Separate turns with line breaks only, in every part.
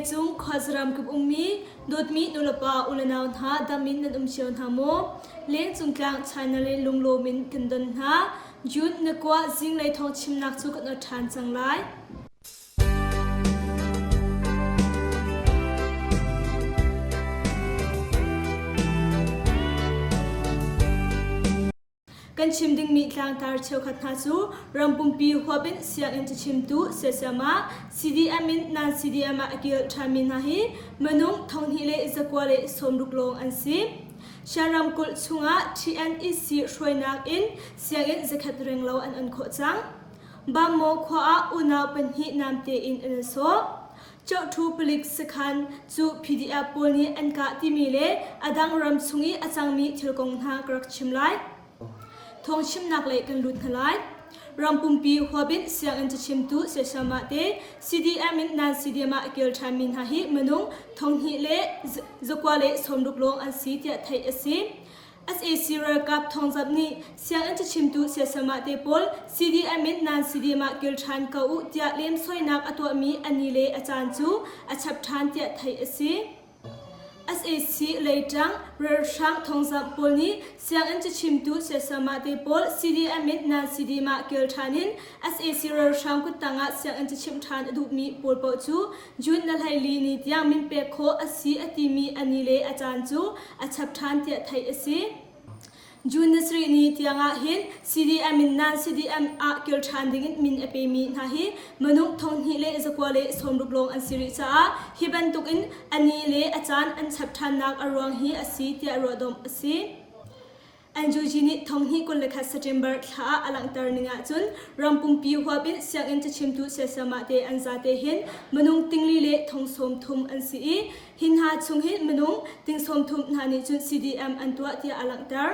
Vawleicung khuazaram kip ummi dawtmi nulepa ulenau hna dam in nan um cio hna maw? Lengcung tlang China le lunglawm in kan don hna. June na kua zinglei thawng chimnak cu kan ot ṭhan cang lai. Kan chim dingmi tlangtar cheukhat hna cu ram pumpi huap in sianginn cachimtu siasiam ah CDM in nan CDM ah a kil ṭhanmi hna hi minung 2000 le 960 lawng an si. Shan ramkulh chungah TNEC hruainak in sianginn zakhat renglo an on khawh cang. Bammo khua ah unau pahnih namte in an i sawh. Chawhṭhu palik sakhan cu PDF pawl nih an kah timi le a dang ram chung i a cangmi thil kong hna ka rak chim lai. Thawngchimnak lei kan lut hna lai. Ram pumpi huap in sianginn cachimtu Sesama te CDM in nan CDM ah a kil ṭhanmi hna hi minung 2000 le 960 lawng an si tiah theih a si. Sac ralkap thawngzamh nih sianginn cachimtu siasamah te pawl CDM in nan CDM ah kil ṭhan ko u tiah lemsoinak a tuahmi a ni le a caan cu a chap ṭhan tiah theih a si. Sac leiṭang ralhrang thawngzamh pawl nih sianginn cachimtu siasamah te pawl CDM in nan CDM ah kil ṭhan in sac ralhrang kuttang ah sianginn cachimh ṭhan a duhmi pawl paoh cu June na 14 ni tiang min pek khawh a si a timi a ni le a caan cu a chap ṭhan tiah theih a si. June ni sarih ni tiangah hin CDM in nan CDM ah kir ṭhan dingin min a pemi hna hi minung 2000 le 960 lawng an si rih caah hi bantukin a ni le a caan an chap ṭhannak a ruang hi a si tiah ruahdomh a si. NUG nih 2021 September thla ah a langhter ning ahcun ram pumpi huap in sianginn cachimtu siasamah te an zate hin minung tingli le thong sawm thum an si i hi hna chung hin minung ting sawm thum hna nih cun CDM an tuah tiah a langhter.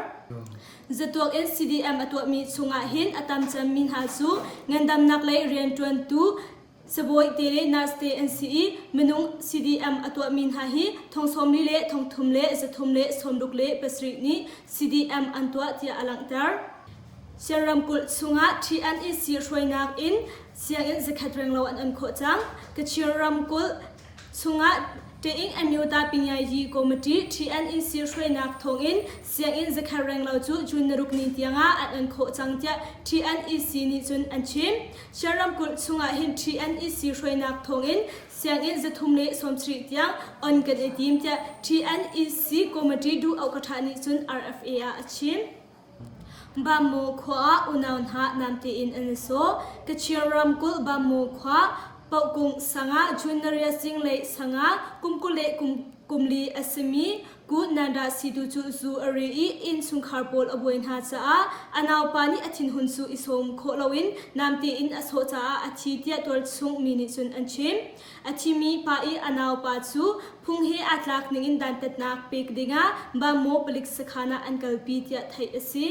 Zatuak in CDM a tuahmi chungah hin a tam cemmi hna cu ngandamnak lei rianṭuantu Sibawi te le nurse te an si i minung CDM a tuahmi hna hi thong 40 le thong thum le 300 le 60 le pasarih nih CDM an tuah tiah a langhter. Shan ramkulh chungah TNEC hruainak in sianginn zakhat renglo an on khawh cang. Kachin ramkulh chungah Teing Amyota Pingayi Committee TNEC hruainak thawngin sianginn zakhat renglo cu June naruk ni tiangah an on khawh cang tiah TNEC nih cun an chim. Shan ramkulh chungah hin TNEC hruainak thawngin sianginn 370 tiang on kan i tim tiah TNEC Committee duh Ohkaṭha nih cun RFA ah a chim. Bammo khua ah unau hna namte in an i sawh. Kachin ramkulh Bammo khua Pohkung sang ah June zinglei sang ah kum 20 le kum 40 a simi Ku Nanda Situ cu zu a ri i innchungkhar pawl a buai hna caah a naupa nih a thinhun cu i sawm khawh loin namte in a sawh caah a thi tiah tualchung mi nih cun an chim. A thimi pa i a naupa cu phung he aa tlak ningin dantatnak pek dingah Bamaw palik sakhan ah an kalpi tiah theih a si.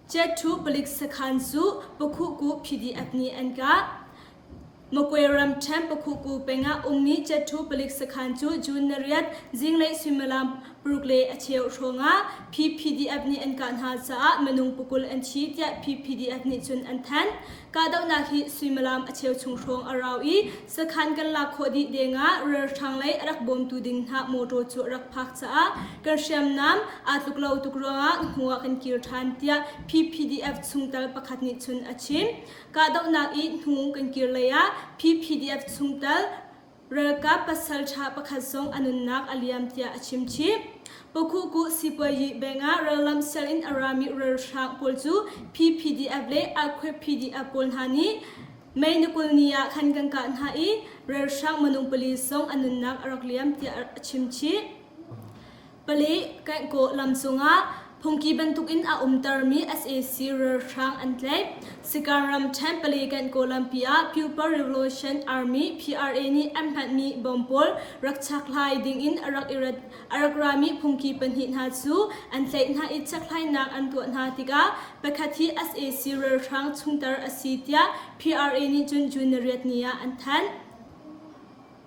Cethu palik sakhan cu Pakhuhku PDF nih an kah. Makwe ramṭhen Pakhuhku peng ah ummi Cethu palik sakhan cu June ni riat zinglei suimilam paruk le a cheu hrawng ah PPDF nih an kah hna caah minung pakul an thi tiah PPDF nih cun an thanh. Kahdohnak hi suimilam a cheu chung hrawng a rau i sakhan kan lak khawh dih deng ah ralhrang lei a rak bawmtu ding hna mawṭaw cu a rak phak caah kan hriamnam aa tluk lo tuk ruangah hnu ah kan kir ṭhan tiah PPDF chungtel pakhat nih cun a chim. Kahdohnak i hnu kan kir lei ah PPDF chungtel Ralkap pasalṭha pakhat zong a nunnak a liam tiah a chim chih. Pokhuhkuh sipuayi beng ah rallam sial in a rami ralhrang pawl cu PPDF le Earthquake PDF pawl hna nih May ni 20 ni ah khan kan kah hna i ralhrang minung pali zong a nunnak a rak liam tiah a chim chih. Pale Kaihkaw lam cungah phungki bantukin a umtermi sac ralhrang an tlaih. Sikan ramṭhen Pale Kaihkaw lampi ah People Revolution Army PRA nih an hmanhmi bom pawl rak chakhlai dingin a rak i a rak rami phungki pahnih hna cu an tlaih hna i chakhlainak an tuah hna tikah pakhat hi sac ralhrang chungter a si tiah PRA nih cun June riat ni ah an thanh.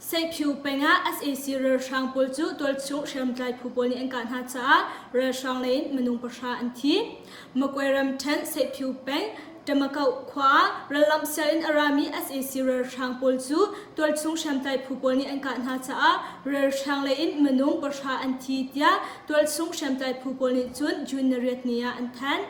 Seihphiu peng ah sac ralhrang pawl cu tualchung hriamtlai phu pawl nih an kah hna caah ralhrang lei in minung pahra an thi. Makwe ramṭhen Seihphiu peng. Tamakauh khua ah rallamh sial in a rami sac ralhrang pawl cu tualchung hriamtlai phu pawl nih an kah hna caah ralhrang lei in minung pahra an thi tiah tualchung hriamtlai phu pawl nih cun June nariat ni ah an thanh.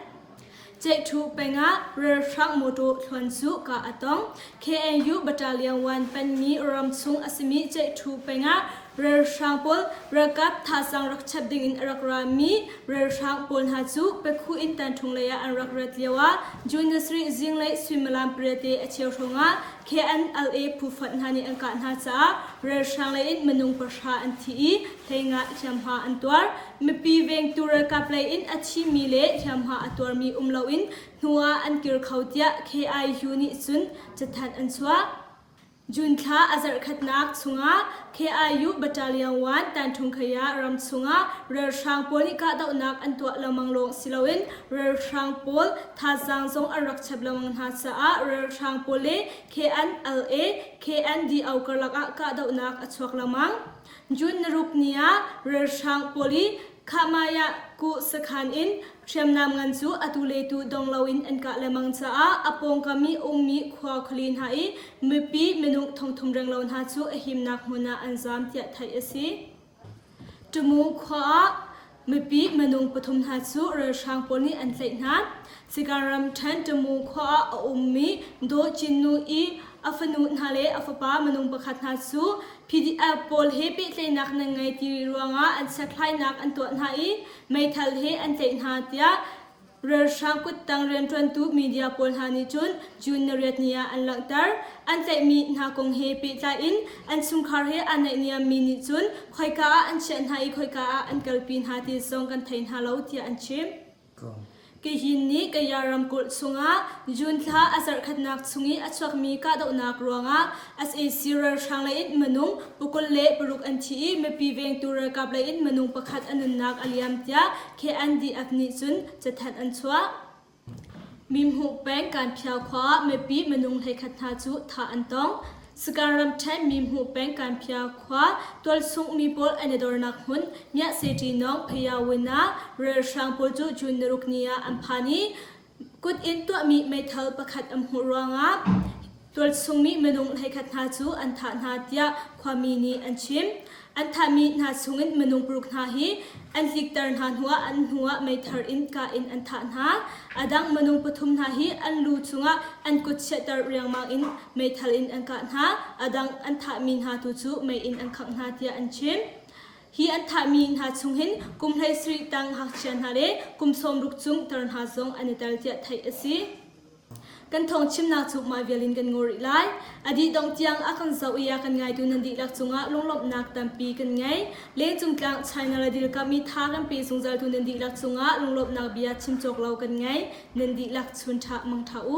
Ceihṭhu peng ah ralhrang mawṭaw thluan cu kah a tong. KNU Battalion 1 panmi ramchung a simi Ceihṭhu peng ah ralhrang pawl ralkap thazaang rak chap dingin a rak rami ralhrang pawl hna cu Pekhu in Tanṭhung lei ah an rak rat lio ah June 7 zinglei suimilam pariat i a cheu hrawngah KNLA phu fonh hna nih an kah hna caah ralhrang lei in minung pahra an thi i hleinga hliamhma an tuar. Mipi vengtu ralkap lei in a thimi le hliamhma a tuarmi um loin hnu ah an kir kho tiah KIU nih cun cathanh an chuah. June thla a zarhkhatnak chungah KIU Battalion 1 Tanthungkhaya ram chungah ralhrang pawl nih kahdohnak an tuah lengmang lawng si loin ralhrang pawl thazaang zong an rak chap lengmang hna caah ralhrang pawl le KNLA, KNDO karlak ah kahdohnak a chuak lengmang. June naruk ni ah ralhrang pawl i Khahmai ah kuh sakhan in hriamnam ngan cu atu le tu dong loin an kah lengmang caah a pawngkam i ummi khua khuali hna i mipi minung thongthum renglo hna cu a himnak hmun ah an zaam tiah theih a si. Tamu khua ah mipi minung pathum hna cu ralhrang pawl nih an tlaih hna. Sagaing ramṭhen Tamu khua ah a ummi Daw Cin Nu i a fanu hna le a fapa minung pakhat hna cu PDF pawl he pehtlaihnak nan ngei ti ruangah an chekhlainak an tuah hna i meithal he an tlaih hna tiah ralhrang kuttang rianṭuantu media pawl hna nih cun June nariat ni ah an langhter. An tlaihmi hna kong he pehtlai in an chungkhar he aa naihniammi nih cun khoika ah an chiah hna i khoika ah an kalpi hna ti zong kan thei hna lo tiah an chim. Kayin nih Kaya ramkulh chungah June thla a zarhkhatnak chung i a chuakmi kahdohnak ruangah sac ralhrang lei in minung pakul le paruk an thi i mipi vengtu ralkap lei in minung pakhat a nunnak a liam tiah KNDF nih cun cathanh an chuah. Mimhmuh peng Kanphia khua ah mipi minung 11 hna cu thah an tong. Sagaing ramṭhen Mimhmuh peng Kanphia khua tualchung mi pawl an i dornak hmun Miahseti Nawng Phayawin ah ralhrang pawl cu June naruk ni ah an phan i kut in tuahmi meithal pakhat an hmuh ruangah tualchung mi minung 11 hna cu an thah hna tiah khuami nih an chim. An thahmi hna chungin minung paruk hna hi an tlikter hna hnuah an hnuah meithar in kah in an thah hna. A dang minung pathum hna hi an lu cungah an kut chiahter riangmang in meithal in an kah hna. A dang an thahmi hna tu cu mei in an khangh hna tiah an chim. Hi an thahmi hna chung hin kum 17 tang ngakchia hna le kum 60 cung tar hna zong an i tel tiah theih a si. Kan thawng chimnak cu mah vial in kan ngol rih lai. A dih dongh tiang a kan zoh i a kan ngaitu nan dihlak cungah lunglawmhnak tampi kan ngei. Lengcung tlang China le dirkamh i tha kan pe zungzaltu nan dihlak cungah lunglawmhnak bia chim cawk lo kan ngei. Nan dihlak chun ṭha mang ṭha u.